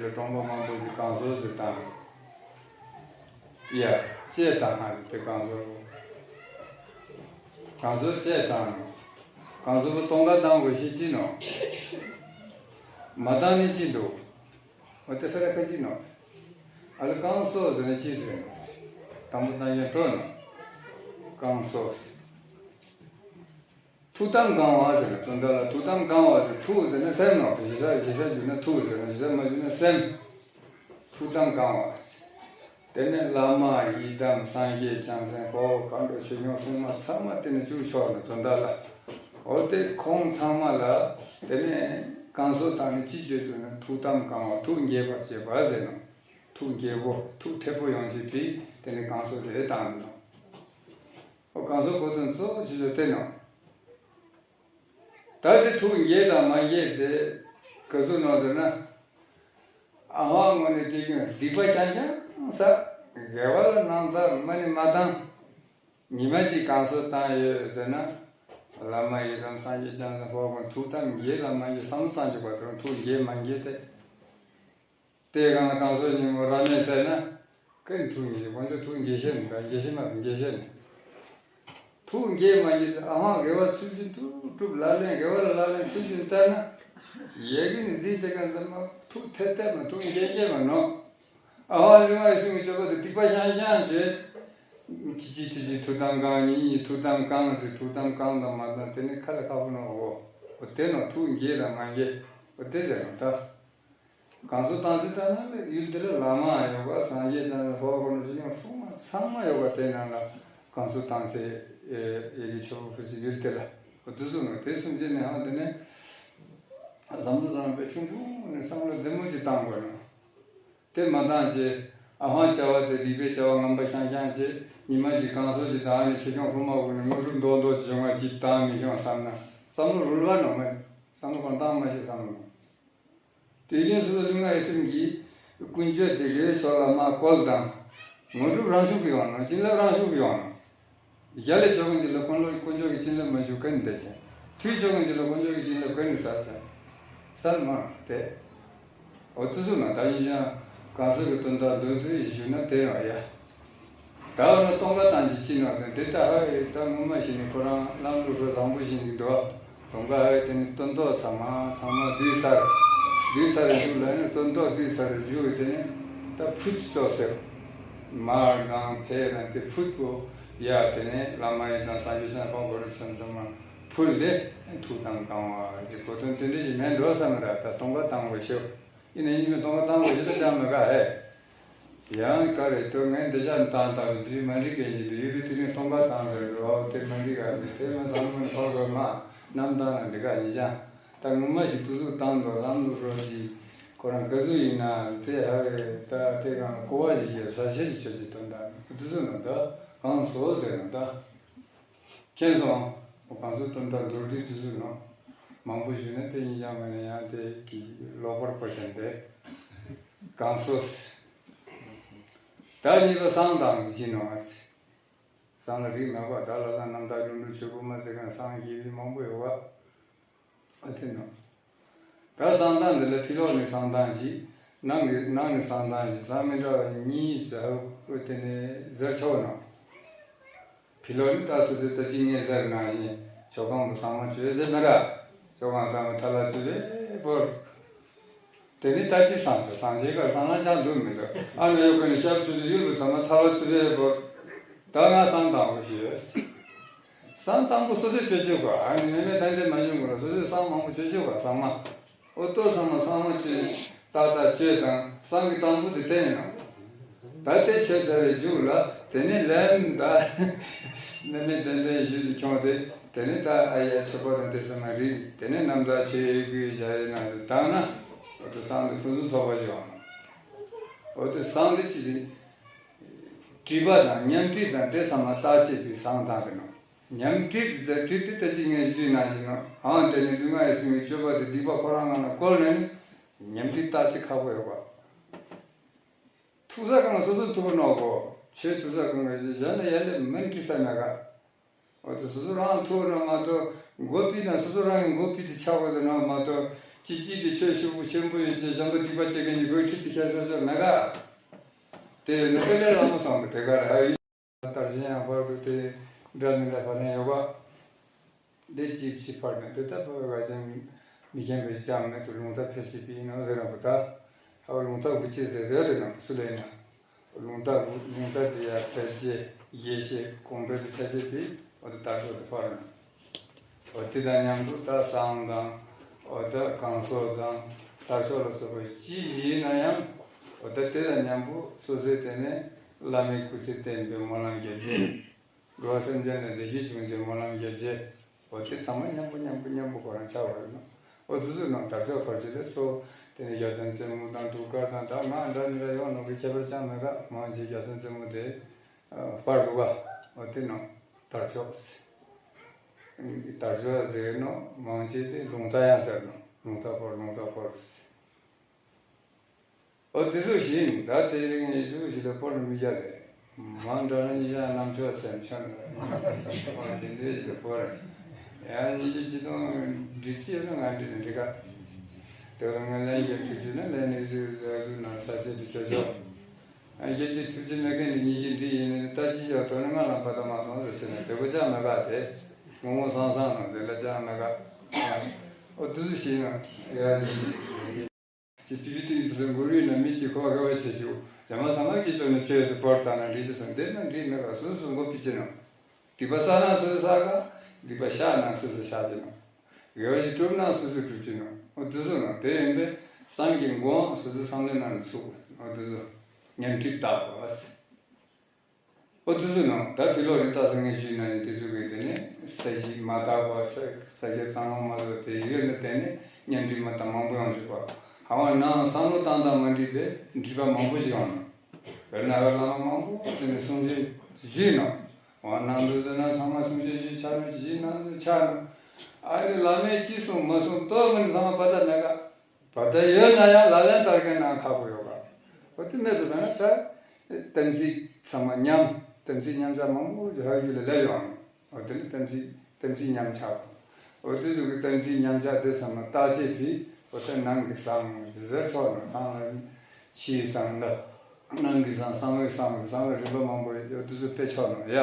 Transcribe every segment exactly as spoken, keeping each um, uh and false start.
ལ་གྲོང་པ་མང་པོ་ཞིག་གང་བཟོ་ཟེར་དང་། ཡ། ཅེས་དང་ཧ་དེ་གང་བཟོ། གང་བཟོ་ཅེས་དང་། གང་བཟོ་པོ་སྟོང་ཁ་བཏང་དགོས་ཤེས་ཅི་ནོ། མ་བཏང་ནི་ཅི་འདུག་འོ་དེ་ཕེ་ར་ཁ་ཅི་ནོ། ཨ་ལ་གང་བཟོ་ཟེར་ན་ཅི་ཟེར་ནོ། དང་པོ་བཏང་ཡོད་དོ་ནོ། གང་བཟོ། ཐུགས་དམ་བསྐང་བ་ཟེར་ན་དོན་དག་ལ་ཐུགས་དམ་བསྐང་བ་ཟེར། ཐུགས་ཟེར་ན་སེམས་ནོ། གཞི་ས་གཞི་ས་བསྒྱུར་ན་ཐུགས་ཟེར་ན་གཞི་ས་མ་བསྒྱུར་ན་སེམས། ཐུགས་དམ་བསྐང་བ་ཟེར། དེ་ནས་བླ་མ་ཡི་དམ་སངས་རྒྱས་བྱང་སེམས་དཔའ་བོ་མཁའ་འགྲོ་ཆོས་སྐྱོང་སྲུང་མ་ཚང་མ་དེ་ནས་བཅུག་ཆོག་ནས་དོན་དག་ལ། འོ་དེ་ཁོང་ཚང་མ་ལ་དེ་ནས་བསྐང་གསོ་བཏང་ནས་ཅི་བྱོས་ཟེར་ན་ཐུགས་དམ་བསྐང་བ། ཐུགས་དགྱེས་པར་བྱེད་པ་ཟེར་ནོ། ཐུགས་དགྱེས་པོ་ཐུགས་ཐེར་པོ་ཡོང་བྱེད་པའི་དེ་ནས་བསྐང་གསོ་དེ་བཏང་ནོ། འོ་བསྐང་གསོ་གོ་དོན་གཙོ་བོ་ཅི་ལ་བརྟེན་ནོ། ད་དེ་ཐུགས་དགྱེས་དང་མ་དགྱེས་དེ་ག་ཚོད་ནོ་ཟེར་ན། ཨ་ཧོ་ངོ་ནས་དེ་ཀྱང་སྡིག་པ་རྐྱང་རྐྱང་ས། དགེ་བ་ལ་རྣམ་དག་མ་ནི་མ་བཏང་། ཉི་མ་གཅིག་བསྐང་གསོ་བཏང་ཡོད་ཟེར་ན། བླ་མ་ཡི་དམ་སངས་རྒྱས་བྱང་སེམས་དཔའ་བོ་ཐུགས་དམ་དགྱེས་དང་མ་དགྱེས་བསམ་བློ་བཏང་བཅུག་པ་དང་ཐུགས་དགྱེས་མ་དགྱེས་ཏེ། དེའི་སྒང་ལ་བསྐང་གསོ་ཉིན་མོ་རབ་གནས་ཟེར་ན། ཀུན་ཐུགས་ཉིད་ཁོང་ཚོ་ཐུགས་དགྱེས་ཤེས་ནི་དགྱེས་ཤེས་མ་དང་དགྱེས་ཤེས་ནི། ཐུགས་དགྱེས་མ་དགྱེས་ཏེ་ཨ་ཧོ་དགེ་བ་ཚུལ་བཞིན་དུ་སྒྲུབ་ལག་ལེན་དགེ་བ་ལ་ལག་ལེན་ཚུལ་བཞིན་བསྟར་ན། ཡ་གི་ནི་གཟིགས་དེ་ག་ཟེར་མ་ཐུགས་ཐད་ཐད་མ་ཐུགས་དགྱེས་དགྱེས་མ་ནོ། ཨ་ཧོ་ལུས་ངག་ཡིད་གསུམ་གྱི་སྤྱོད་པ་དེ་སྡིག་པ་རྐྱང་རྐྱང་བྱས། ཐི་ཅི་ཐི་ཅི་ཐུགས་དམ་བསྐང་། ཉིན་གཉིས་ཐུགས་དམ་བསྐང་ཟེར། ཐུགས་དམ་བསྐང་དང་མ་བསྐང་དེ་ནི་ཁ་ལ་ཁ་བུ་ནོ། འོ་འོ་དེ་ནོ་ཐུགས་དགྱེས་དང་མ་དགྱེས། འོ་དེ་ཟེར་ནོ་ད། བསྐང་གསོ་བཏང་ཚེ་ལྟ་ན་ལས་ཡུལ་དེ་ལ་བླ་མ་ཡོད་པ། སངས་རྒྱས་བྱང་སེམས་དཔའ་བོ་ཁོང་ཚོ་ཡང་སྲུང་མ་ཚང་མ་ཡོད་པ། དེ་ནང་ལ་བསྐང་གསོ་བཏང་ཚེ་ཡ་གི་ཆོས་པོ་ཕུལ་ཚེ་ཡུལ་དེ་ལ་འོ་དུ་སོང་ནོ། དེ་སུམ་ཅན་ནས་ཧང་དེ་ནས་བསམ་བློ་བཟང་པོ་ཆུང་ཆུང་ནས་བསམ་བློ་བདེ་མོ་ཅིག་བཏང་དགོས་ནོ། དེ་མ་བཏང་ཚེ་ཨ་ཧང་བྱ་བ་དེ་སྡིག་པའི་བྱ་བ་ངན་པ་རྐྱང་རྐྱང་བྱས། ཉི་མ་གཅིག་བསྐང་གསོ་ཅིག་བཏང་ནས་ཆོས་སྐྱོང་སྲུང་མ་བོ་ནས་དངོས་གྲུབ་མདོག་མདོག་ཅིག་བྱུང་བ་ཅིག་བཏང་མི་བྱུང་བསམ་ན་བསམ་བློ་རུལ་བ་ནོ་མ། བསམ་བློ་གང་བཏང་མ་ཤེས་བསམ་ནོ། དེ་རྐྱེན་སོ་སོ་ལུས་ངག་ཡིད་གསུམ་གྱི་ཀུན་སྤྱོད་དེ་དགེ་བའི་ཕྱོགས་ལ་མར་བཀོལ་དང་། དངོས་གྲུབ་རང་ཤུགས་ཀྱིས་ཡོང་ནོ། བྱིན་རླབས་རང་ཤུགས་ཀྱིས་ཡོང་ནོ། རྒྱ་ལས་ཆོག་མཁན་ཅིག་ལ་དཀོན་མཆོག་དཀོན་མཆོག་གི་བྱིན་རླབས་མ་ཞུགས་ག་ནས་བསྡད་ཅན། དུས་ཆོག་མཁན་ཅིག་ལ་དཀོན་མཆོག་གི་བྱིན་རླབས་ག་ནས་སལ་ཅན། སལ་མ་དེ། འོ་དུ་སུ་ན་ད་ཡིན་ཀྱང་གང་ཟག་གི་དོན་དག་མདོར་བསྡུས་ཤིག་ཞུས་ན་དེ་རང་ཡ། ད་འོ་ན་སྟོང་པ་དང་གཅིག་ཕྱིར་ནོ་ཟེར། དེ་ལྟ་ཧ་ཡི་ད་ངོ་མ་ཞིག་ནི་ཁོ་རང་ལམ་ལུགས་སྲོལ་བཟང་པོ་ཞིག་འདུག་དོན་ག་ཧ་ཡི་དེ་ནི་སྟོན་ཐོག་ཚང་མ་ཚང་མ་བསྡུས་ཚར། བསྡུས་ཚར་བཞུགས་ལ་ནི་སྟོན་ཐོག་བསྡུས་ཚར་བཞུགས་ཡི་དེ་ནི་ད་ཕུད་ཙོག་ཟེར། མར་གང་ཕེ་ལ་དེ་ཕུད་གོ། ཡ་དེ་ནི་བླ་མ་ཡི་དམ་སངས་རྒྱས་བྱང་སེམས་དཔའ་བོ་ཚང་མ་ཕུལ་ལེ་ཐུགས་དམ་བསྐང་བ་གི་གོ་དོན་དེ་འདྲ་ཞིག་མེད་འགྲོ་བསམ་ར། ད་སྟོང་པ་དང་བ་ཤོག་ཡིན་ན་ཡིན་མིན་སྟོང་པ་དང་བ་ཞིག་ད་ཅང་མི་དགའ་ཧེ། ཡང་ག་རེ་ཏོ་ངས་འདི་ཅག་བཏང་བཏང་བའི་ཚུལ་མ་འགྲིག་གི་ཡིན་དུ་ཡོད་པའི་དུས་ནས་སྟོང་པ་དང་བ་རེད་འགྲོ་དེ་མ་འགྲིག་ག་མི་དེ་མ་བཟང་མིན་ཁོ་གོ་མ་རྣམ་དག་ན་འདི་ག་ཡིན་ཅང་ད་ངོ་མ་ཞིག་ཏུ་ཟུག་བཏང་འདུག་ལམ་ལུགས་རོ་ཞིག་ཁོ་རང་ག་ཟུག་ཡིན་ན་དེ་ཧ་གི་ད་དེ་གང་ལ་གོ་བ་ཞིག་ཡོད་ས་ཆེ་ཞིག་ཆོད་ཅིག་དོན་དག་དུ་ཟུག་ན་ད་གང་སོ་ཟེར་ན་ད། མཁྱེན་སོང་། གང་ཟག་དོན་དག་མདོར་བསྡུས་ཚུལ་ཚུལ་ནོ། མང་པོ་ཞུས་ན་དེ་ཡིན་ཀྱང་མིན་ན་ཡང་དེ་གི་ལོག་པར་གོ་ཞིང་དེ། གང་སོ། ད་གཉིས་པ་བསང་དང་གི་ཅི་ནོ། བསང་ལ་རིགས་མེད་པ་ད་ལ་ལ་རྣམ་དག་ལུང་ལུང་ཆོས་སྐུ་མ་ཟེར་མཁན་བསང་གི་རིགས་མང་པོ་ཡོད་པ། ཨ་དེ་ནོ། ད་བསང་དང་འདི་ལ་ཕྱི་ལོགས་ནས་བསང་དང་ཞིག་ནང་གི་ནང་ནས་བསང་དང་ཞིག་བསང་མི་འདྲ་བ་གཉིས་ཟེར་ཧ་གོ་དེ་ནས་ཟེར་ཆོག་ནོ། ཕྱི་ལོགས་ནས་ད་སོ་སོའི་ད་ཅི་ངས་ཟེར་ནང་བཞིན་ཆོ་གང་པོ་བསང་མ་བཅོས་ཟེར་མི་ར། ཆོ་གང་བསང་མ་ཐ་ལ་བཅོས་པའི་བོར། དེ་ནས་ད་ཅི་བསང་བཅོས་བསང་བྱེད་གར་བསང་ལ་ཆང་འདུག་མི་འདུག་ཨ་ནི་ཡོད་པ་ནི་ཤབ་བཅོས་ཡུལ་དུ་བསང་མ་ཐ་ལ་བཅོས་པའི་བོར། ད་ང་བསང་དང་པོ་ཞིག་ཡོད། བསང་དང་པོ་སོ་སོས་བཅོས་བཅོས་གོ་ཨ་ནི་མེ་མེ་ད་འདྲེ་མ་ཡོང་གོ་ལ་སོ་སོས་བསང་མང་པོ་བཅོས་བཅོས་གོ་བསང་མ། ཨོ་ཏོ་ཚང་མ་བསང་མ་བཅོས། ཏག་ཏག་བཅོས་དང་བསང་གི་དང་པོ་དེ་བསྟན་ཡིན་ནམ། ད་དེ་བྱས་ཚར་བའི་མཇུག་ལ་དེ་ནས་ལན་ད་མེ་མེ་དེ་འདྲའི་ཞུས་ཏེ་ཁྱོངས་ཏེ་དེ་ནས་ད་ཨ་ཡ་ཆོས་པ་དང་དེ་ཚང་མ་རིག་དེ་ནས་རྣམ་དག་ཆོས་ཡོད་དགོས་བྱ་ཡིན་ན་ཟེར་བཏང་ན་ཨོ་ཏོ་བསང་དེ་ཕུན་སུམ་ཚོགས་པ་ཞིག་ཡོང་ནོ། ཨོ་ཏོ་བསང་དེ་ཅི་རེད། སྒྲིབ་པ་དང་ཉམས་སྒྲིབ་དང་དེ་ཚང་མ་བརྟག་དཔྱད་པའི་བསང་བཏང་གི་ནོ། ཉམས་སྒྲིབ་ཟེར་སྒྲིབ་དེ་ལྟ་ཅི་ངས་ཞུས་ན་ཞིག་ནོ། ཨང་དེ་ནི་ལུས་ངག་ཡིད་གསུམ་གྱི་སྤྱོད་པ་དེ་སྡིག་པ་ཁོ་རང་ངང་ལ་བཀོལ་ནས་ནི་ཉམས་སྒྲིབ་བརྟག་དཔྱད་ཁག་པོ་ཡོད་པ། ཐུག་ས་གང་སོ་སོར་ཐུག་པ་ནོ་གོ། ཆོས་ཐུག་ས་གང་ག་ཞིག་གཞན་ལ་ཡར་ལས་མིན་དྲི་ས་མེད་ག་འོ་དེ་སོ་སོ་རང་ཐུག་ན་མ་གཏོགས་མགོ་ཕུད་ན་སོ་སོ་རང་གི་མགོ་ཕུད་དེ་ཆགས་པ་ཟེར་ན་མ་གཏོགས་ ཅི་ཅི་གི་ཆོས་ཤོག་བུ་ཆེན་པོ་ཡོད་ཅེས་གཞན་པ་སྡིག་པ་བྱེད་མཁན་གྱི་སྒོའི་ཁྲིད་དེ་ཁྱེར་སོ་སོ་མེད་ག། དེ་ནི་དེ་ལས་ལ་མོ་སོང་གི་དེ་ག་ར་ཡིན། དར་ཞིང་ཡང་བར་དུ་དེ་འདྲ་མི་འདྲ་ཕར་ནས་ཡོད་པ། འདི་ཅིབ་ཅིབ་ཕར་ནས་དེ་ལྟ་བུ་ག་ཅན་མི་མཁྱེན་པའི་ཅང་མེད་དུ་ལུང་ཐག་ཕལ་ཆེར་པའི་ནང་ཟེར་རང་པོ་ད། ཧ་བ་ལུང་ཐག་དགུ་ཅི་ཟེར་རེད་དེ་ནང་སུ་ལས་ན། ལུང་རྟགས་ལུང་རྟགས་དེ་ཡང་ཕལ་ཆེར་ཡེ་ཤེས་གོང་འཕེལ་དུ་ཆ་ཆེ་སྟེ་འོ་དེ་དར་ཤོག་ཏུ་ཕར་ནས། འོ་དེ་དང་མཉམ་དུ་ད་བསང་དང་། འོ་ད་བསྐང་གསོལ་དང་དར་ཤོག་ལ་སོགས་པ་ཅི་ཡིན་ན་ཡང་། འོ་ད་དེ་དང་མཉམ་པོ་སོ་སོའི་དེ་ནས་བླ་མའི་སྐུ་ཚེ་བརྟན་པའི་སྨོན་ལམ་རྒྱབ་རྗེས། འགྲོ་བ་སེམས་ཅན་ལ་བདེ་སྐྱིད་འབྱུང་ཅེས་སྨོན་ལམ་རྒྱབ་རྗེས། འོ་དེ་ཚང་མ་མཉམ་པོ་མཉམ་པོ་མཉམ་པོ་ཁོ་རང་ཆགས་པ་རེད་ན། འོ་དེ་ཚོ་ནང་དར་ལྕོག་ཕར་ཕྱིན་དེ་ཚོ། དེ་ནས་རྒྱལ་མཚན་རྩེ་མོ་དང་གདུགས་དཀར་དང་ད་ང་འདྲ་མི་འདྲ་ཡོང་ནོ་གི་ཁྱད་པར་ཅང་མེད་ག། མང་ཆེ་རྒྱལ་མཚན་རྩེ་མོ་དེ་ཕར་འདུག་ག། འོ་དེ་ནང་དར་ལྕོག་ཟེར། དར་ལྕོག་ཟེར་ནོ་མང་ཆེ་དེ་ལུང་རྟགས་ཡང་ཟེར་ནོ། ལུང་རྟགས་ཕར་ལུང་རྟགས་ཕར་ཟེར། ཨོ་དེ་ཚོ་བཞིན་ད་དེ་རིང་ངས་ཞུ་ཞིག་ལ་སྤོར་མི་རྒྱག་རེད། མང་དྲགས་ན་ཉིན་ཞག་རྣམ་ཅོག་སེམས་ཆོན་ཨོ་དེ་འདྲའི་ཞིག་ལ་སྤོར་རེད། ཡང་ཉིན་ཞག་ཅི་དང་འདྲི་ཅི་ཡོད་ན་ང་འདྲི་ནས་འདྲི་ག། དེ་ལ་ང་ལན་རྒྱབ་ཐུབ་ཀྱི་ན་ལན་ནས་ཞུ་ཞུ་ན་ས་ཆ་དེ་ཆོ་ཆོ། ཨ་རྒྱབ་ཀྱི་ཐུབ་ཀྱི་མེད་མཁན་དེ་ཉིན་ཞག་འདྲི་ཡིན་ནས་ད་ཅི་བྱ་དོ་ནི་ང་ལ་པ་ད་མ་སོང་ཟེར་ཟེར་ནས་དེ་གོ་ཅག་མེད་ག། དེ་ངོ་ངོ་སང་སང་ནང་དེ་ལ་ཅག་མེད་ག། ཨོ་དུ་དུ་ཞིག་ན་ཡ་ཅི། ཅི་པི་པི་ཏིང་དུ་སོང་མགོ་རུས་ན་མི་གཅིག་ཁོ་དགའ་བ་བྱེད་ཆུག་རྒྱ་མ་ཚང་མ་གཅིག་ཆོག་ནས་ཆོས་སུ་བོར་བཏང་ན་འགྲིག་ཅི་སོང་། དེ་ན་འགྲིག་མེད་པར་སོ་སོ་མགོ་ཕི་ཅི་ནོ། སྡིག་པ་བསགས་ན་སོ་སོ་བསགས་ག། སྡིག་པ་བཤགས་ན་སོ་སོ་བཤགས་ཅི་ནོ། དགེ་བ་ཞིག་བསྒྲུབ་ན་སོ་སོ་སྒྲུབ་ཅི་ནོ། འོ་དུ་སོ་ནོ། དེ་ཡིན་པས་སངས་རྒྱས་མགོའང་སོ་སོ་བསམ་བློའི་ནང་ནས་ཚུགས། འོ་དུ་སོ། ཉམས་གྲིབ་དག་པ། ཨོ་དེ་ཚོ་ནང་ད་ཕི་ལོག་རི་ལྟ་ས་ངས་ཞུས་ན་ནི་དེ་ཚོ་གི་དེ་ནས་ས་གཞི་མ་དག་པ་ས་ས་སྐྱ་གཙང་མ་མ་ལོ་དེ་ཡོད་ན་དེ་ནས་ཉམས་གྲིབ་མ་དང་མང་པོ་ཡོང་ཆོག་པ། ཧ་བ་ནང་བསམ་བློ་བཏང་དང་མ་འགྲིག་པའི་འགྲིག་པ་མང་པོ་ཞིག་ཡོང་ན། དཔེར་ན་ཨ་བླ་མ་མང་པོ་དེ་ནས་གསུང་ཆོས་ཞུས་ན། འོ་ནང་དུ་ཟེར་ན་ཚང་མ་གསུང་ཆོས་ཞུས་ཆགས་ན་ཅི་ཞིག་ན་ཆགས་ན། ཨ་ནི་བླ་མས་ཅི་གསུང་མ་གསུང་ལྟོས་མིན་ཚང་མ་པ་ད་མེད་ག། བ་དན་ཡོད་ན་ཡང་ལག་ལེན་བསྟར་མཁན་ནང་ཁག་པོ་ཡོད་པ། འོ་དེ་མེད་པ་ཟེར་ན་ད། དམ་ཚིག་ཚང་མ་ཉམས། དམ་ཚིག་ཉམས་ཆག་མང་པོ་ཧ་ཡུལ་ལ་སླེབས་ཡོང་། འོ་དེ་ནི་དམ་ཚིག་དམ་ཚིག་ཉམས་ཆག་འོ་དེ་ཚོ་གི་དམ་ཚིག་ཉམས་ཆག་དེ་ཚང་མ་བརྟག་དཔྱད་ཕི། འོ་དེ་ནང་གི་བསམ་ཟེར་ཆོག་ནོ་བསམ་ལ། ཕྱིའི་བསམ་ལ། ནང་གི་བསམ་བསམ་བློའི་བསམ་བསམ་ལ་རིམ་པ་མང་པོ་ཡོད་དེ་ཚོ་དཔེ་ཆོག་ནོ་ཡ།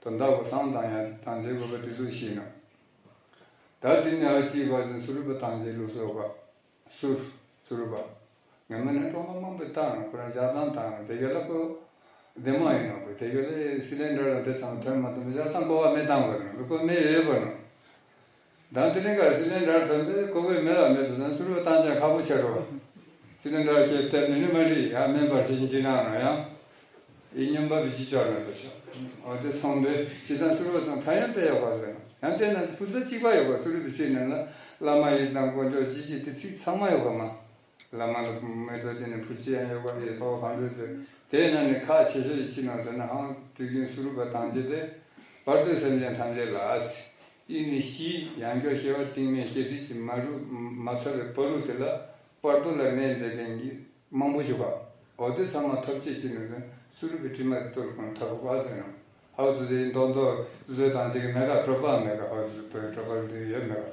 དོན་དག་གི་བསམ་བཏང་ཡ་བཏང་བྱེད་དགོས་པ་དེ་ཚོ་ཤེས་ནོ། ད་དེ་ནས་ཨ་ཅིའི་བར་དུ་སུ་རུ་པ་བཏང་བྱེད་ལུགས་སོ་བ། སུར། སུར་བ། ངས་མ་ནས་གྲོང་པ་མང་པོ་བཏང་ནས་ཁོ་རང་ཞག་དང་བཏང་ནས་དེ་ག་ལ་ཁོ། བདེ་མ་ཡིན་ནོ་ཁོ་དེ་ག་ལ་སི་ལིན་ཌར་དང་དེ་ཚང་ཐོན་མ་ཐུབ་ཞག་དང་ཀོ་བ་མེ་བཏང་དགོས་ནོ་ཁོ་མེ་ཡོད་དགོས་ནོ། དང་དེ་རིང་ག་སི་ལིན་ཌར་ཐོན་པས་ཀོ་བའི་མེ་ལ་མེ་དུ་སོང་སུར་བ་བཏང་ཅང་ཁག་པོ་ཆེ་རོ། སི་ལིན་ཌར་སྐྱེལ་ཐེབས་ནི་ནི་མ་འགྲིག་ཡ་མེ་འབར་ཞིག་འཇིག་ནང་ནོ་ཡང་། ཡིན་སྙོམས་པ་བི་ཅི་ཅོར་ན་དུ་ཤོག་འོ་དེ་སོང་པས་ཇི་ལྟར་སུར་བ་ཚང་ཕན་ཡོན་དཔེ་ཡོད་པ་ཟེར་ན་ཡང་དེ་ན་ཕུལ་ཚ་གཅིག་པ་ཡོད་པ་སུ་རུ་བི་ཅི་ནང་ལ་བླ་མ་ཡི་དམ་དཀོན་མཆོག་ཅི་ཅི་དེ་ཚིག་ཚང་མ་ཡོད་པ་མ། བླ་མ་ལ་མེ་ཏོག་ཅི་ནས་ཕུལ་ཅི་ཡང་ཡོད་པ་ཡི་ཐོག་གང་འདོད་ཅི། དེ་ན་ནི་ཁག་ཆེ་ཤོས་ཅི་ནང་ཟེར་ན་ཧང་དུས་རྒྱུན་སུ་རུ་བ་དང་བཅས་ཏེ། བར་དོའི་སེམས་ཅན་ཐམས་ཅད་ལ། ཨི་ནི་ཤི་ཡང་སྐྱོ་ཤེས་པ་གཏིང་མེད་ཤེས་ཚིག་ཅི་མ་རུ་མ་ཐོབ་པའི་བར་དུ་དེ་ལ། བར་དོ་ལ་གནས་བསྡད་མཁན་གྱི་མང་པོ་ཞིག་པ། འོ་དེ་ཚང་མ་ཐོབ་ཆེད་ཅི་ནས་སུ་རུ་པའི་དྲི་མ་དེ་གཏོར་གང་ཐབས་པ་ཟེར་ན། ཧའུ་ཙི་ཟེར་མདོག་མདོག་བཟོས་དང་ཅིག་མེད་ག་གྲོད་པ་མེད་ག་ཧའུ་ཙི་ཟེར་དོའི་གྲོད་པ་འདི་ཡོད་མེད་ག།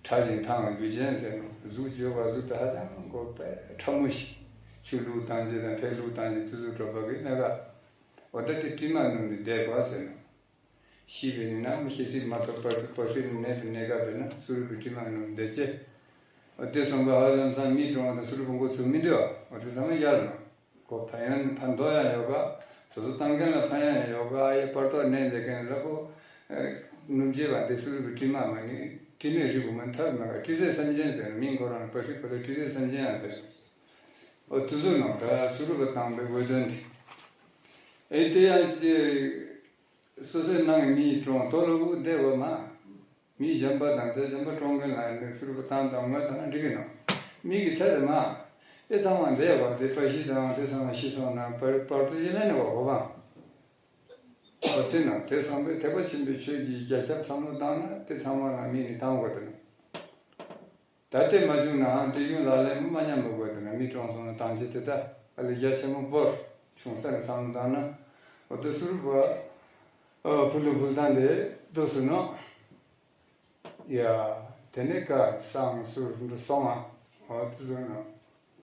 ཕྲ་ཞིང་ཐང་ལུས་ཅན་ཟེར་ན་གཟུགས་ཅི་ཡོད་པ་གཟུགས་དེ་ཧ་ཅང་གོ་པས་ཕྲ་མོ་ཞིག་ཆུ་བླུགས་དང་ཅིག་དང་ཕད་བླུགས་དང་ཅིག་དེ་ཚོ་གྲོད་པ་གི་མེད་ག། འོ་ད་དེ་དྲི་མ་ནུབ་ནས་བསྡད་པ་ཟེར་ན། ཤི་བའི་ནི་ནམ་ཤི་ཚིག་མ་ཐོབ་པར་དུ་པར་ཤུལ་ནད་དུ་གནས་སྐབས་པས་ན་སུ་རུ་པའི་དྲི་མ་རྣམས་འདི་ཅེས། འོ་དེ་གསུངས་པ་ཧ་ལམ་སང་མིའི་གྲོང་དུ་སུ་རུ་པ་མགོ་ཚོས་མི་འདུག་འོ་དེ་ཚང་མ་ཡར་ནོ། ཁོ་ཕན་ཡོན་ཕན་ཐོགས་ཡང་ཡོད་ག། སོ་སོ་བཏང་མཁན་ལ་ཕན་ཡོན་ཡོད་ག། ཨ་ཡེ་བར་དོ་གནས་འདི་མཁན་ལ་ཁོ། ནུབ་རྗེས་པ་དེ་སུ་རུ་པའི་དྲི་མ་མ་ནི་དྲི་མའི་རིགས་པོ་མ་ཐབས་མ་ག་དྲི་ཟའི་སེམས་ཅན་ཟེར་ན་མིང་ཁོ་རང་པར་ཤུལ་པ་ལ་དྲི་ཟའི་སེམས་ཅན་ཡང་ཟེར། འོ་དེ་ཚོ་ནང་ད་སུ་རུ་པ་བཏང་པའི་དགོས་དོན་དེ། ཨེ་དེ་ཡང་ཅི། སོ་སོའི་ནང་གི་མིའི་གྲོང་དོ་ལོ་བུ་བདེ་བ་མ། མི་གཞན་པ་དང་དེ་གཞན་པ་གྲོང་གི་ལ་ནི་སུ་རུ་པ་བཏང་དང་ངོ་ཐང་འགྲིག་གི་ནོ། མི་གི་ཚད་དེ་མ། ཨེ་ཚང་མ་བདེ་བ་དེ་པ་ཤི་དང་དེ་ཚང་མ་ཤི་སོང་ན་པར་པར་དུ་ཞི་ལ་ནི་བ་གོ་བ། འོ་དེ་ན་དེ་སོང་པས་ཐེག་པ་ཆེན་པོའི་ཆོས་ཀྱི་རྒྱ་ཁྱབ་བསམ་བློ་བཏང་ན་དེ་ཚང་མ་ལ་མི་ནི་བཏང་དགོས་དེ་ནོ། ད་ལྟའི་མ་བྱུང་ནའང་དུས་རྒྱུན་ལག་ལེན་མ་ཉམས་པ་དགོས་དེ་ན་མི་གྲོངས་སོང་ན་དང་ཅི་དེ་ལྟ་ཨ་ལས་རྒྱ་ཆེན་མོ་བོར་བྱུང་ས་ནས་བསམ་བློ་བཏང་ན་འོ་དེ་སུ་རུ་བ་ཨ་ཕུ་ལུ་ཕུལ་སྟངས་དེ་འདུག་སུ་ནོ། ཡ། དེ་ནས་ཀ་སང་སུར་འགྲོ་སོང་ང་། འོ་དེ་ཚོ་ནང་